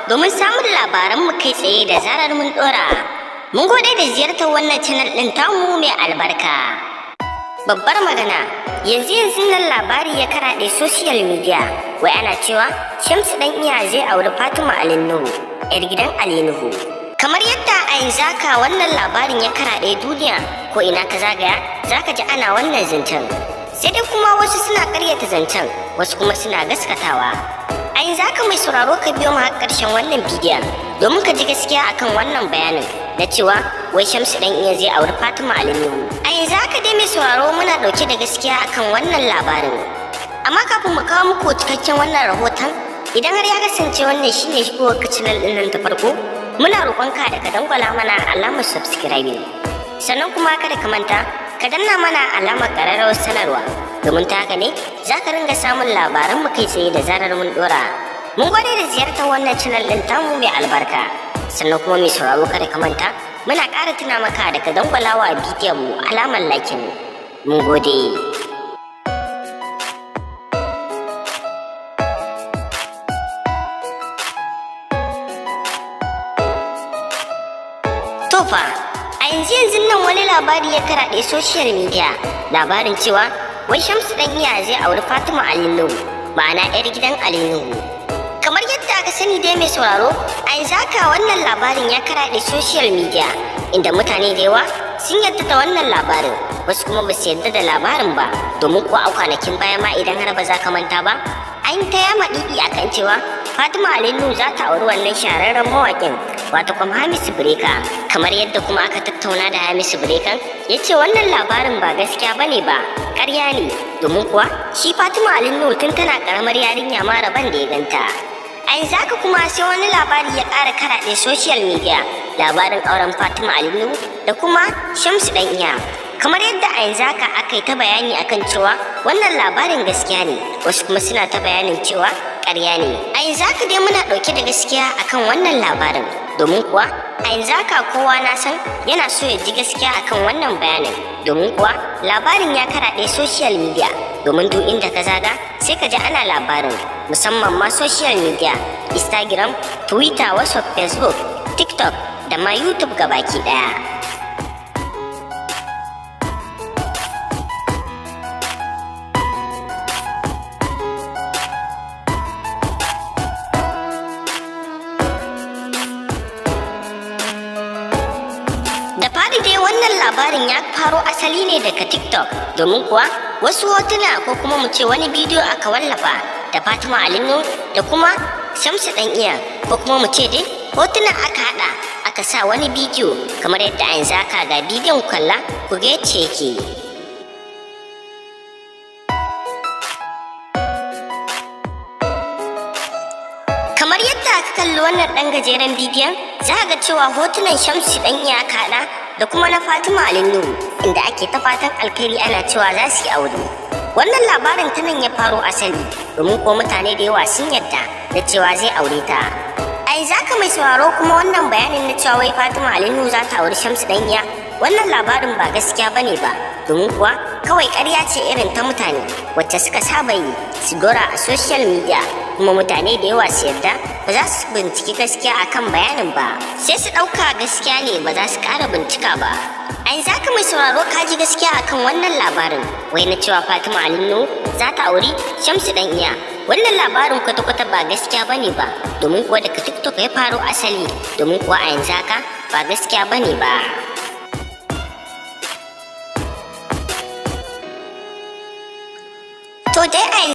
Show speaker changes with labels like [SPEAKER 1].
[SPEAKER 1] domin samun labaran mu kai tsaye da zarar mun ɗora. Mun gode da ziyartar wannan channel ɗin tamu mai albarka. Babbar magana, yanzu yanzu nan labari ya karaɗe social media, wai ana cewa Shamsu ɗan iya zai auri Fatima Ali Nuhu, 'yar gidan Ali Nuhu. Kamar yadda a yanzu haka wannan labarin ya karaɗe duniya, ko ina ka zagaya za ka ji ana wannan zancen. Sai dai kuma wasu suna ƙaryata zancen, wasu kuma suna gaskatawa. A yanzu haka mai sauraro, ka biyo mu har ƙarshen wannan bidiyon domin ka ji gaskiya akan wannan bayanin na cewa wai Shamsu ɗan iya zai auri Fatima Ali Nuhu. A yanzu haka dai mai sauraro, muna ɗauke da gaskiya akan wannan labarin. Amma kafin mu kawo muku cikakken wannan rahoton, idan har ya kasance wannan shine shigowar ka channel ɗin nan ta farko, muna roƙonka da ka dangwala mana alamar subscribing. Sannan kuma kada ka manta ka danna mana alamar ƙararrawar sanarwa, domin ta haka ne za ka ringa samun labaran mu kai tsaye da zarar mun ɗora. Mun gode da ziyartar wannan channel ɗin tamu mai albarka. Sannan kuma mai sauraro, kada ka manta, muna ƙara tuna maka da ka dangwala wa bidiyon mu alamar like. Mun gode. Tofa, a yanzu yanzu nan wani labari ya karaɗe social media, labarin cewa wai Shamsu ɗan iya zai auri Fatima Ali Nuhu, ma'ana 'yar gidan Ali Nuhu. Kamar yadda aka sani dai mai sauraro, a yanzu haka wannan labarin ya karaɗe social media, inda mutane da yawa sun yarda da wannan labarin, wasu kuma ba su yarda da labarin ba, domin kuwa a kwanakin baya ma, idan har ba za ka manta ba, an ta yama ɗiɗi akan cewa Fatima Ali Nuhu za ta auri wannan shahararren mawaƙin, wato kuma Hamisu Breaker. Kamar yadda kuma aka tattauna da Hamisu Breaker, ya ce wannan labarin ba gaskiya bane ba, ƙarya ne, domin kuwa shi Fatima Ali Nuhu tun tana ƙaramar yarinya ma rabon da ya ganta. A yanzu haka kuma sai wani labari ya ƙara karaɗe social media, labarin auren Fatima Ali Nuhu da kuma Shamsu ɗan iya. Kamar yadda a yanzu haka aka yi ta bayani akan cewa wannan labarin gaskiya ne, wasu kuma suna ta bayanin cewa ƙarya ne. A yanzu haka dai muna ɗauke da gaskiya akan wannan labarin, domin kuwa a yanzu haka kowa na san yana so ya ji gaskiya akan wannan bayanin, domin kuwa labarin ya karaɗe social media, domin duk inda ka zaga sai ka ji ana labarin, musamman ma social media, Instagram, Twitter, WhatsApp, Facebook, TikTok da ma YouTube gabaki ɗaya. Da fari dai wannan labarin ya faro asali ne daga TikTok, domin kuwa wasu hotuna, ko kuma mu ce wani bidiyo aka wallafa da Fatima Ali Nuhu da kuma Shamsu ɗan iya, ko kuma mu ce dai hotuna aka haɗa aka sa wani bidiyo, kamar yadda a yanzu haka ga bidiyon, kalla ku ga yacce yake. Kamar yadda aka kalli wannan ɗan gajeren bidiyon, za ga cewa hotunan Shamsu ɗan iya aka haɗa da kuma na Fatima Ali Nuhu, inda ake ta fatan alkhairi ana cewa za su yi aure. Wannan labarin ta nan ya faro asali, domin ko mutane da yawa sun yadda da cewa zai aure ta. A yanzu haka mai sauraro, kuma wannan bayanin na cewa wai Fatima Ali Nuhu za ta auri Shamsu ɗan iya, wannan labarin ba gaskiya bane ba, domin kuwa kawai ƙarya ce irin ta mutane wacce suka saba yi, su dora a social media, kuma mutane da yawa su yarda, ba za su binciki gaskiya akan bayanin ba, sai su ɗauka gaskiya ne, ba za su ƙara bincika ba. A yanzu haka mai sauraro, ka ji gaskiya akan wannan labarin wai na cewa Fatima Ali Nuhu za ta auri Shamsu ɗan iya. Wannan labarin kwata-kwata ba gaskiya bane ba, domin kuwa daga TikTok ya faro asali, domin kuwa a yanzu haka ba gaskiya bane ba. To dai a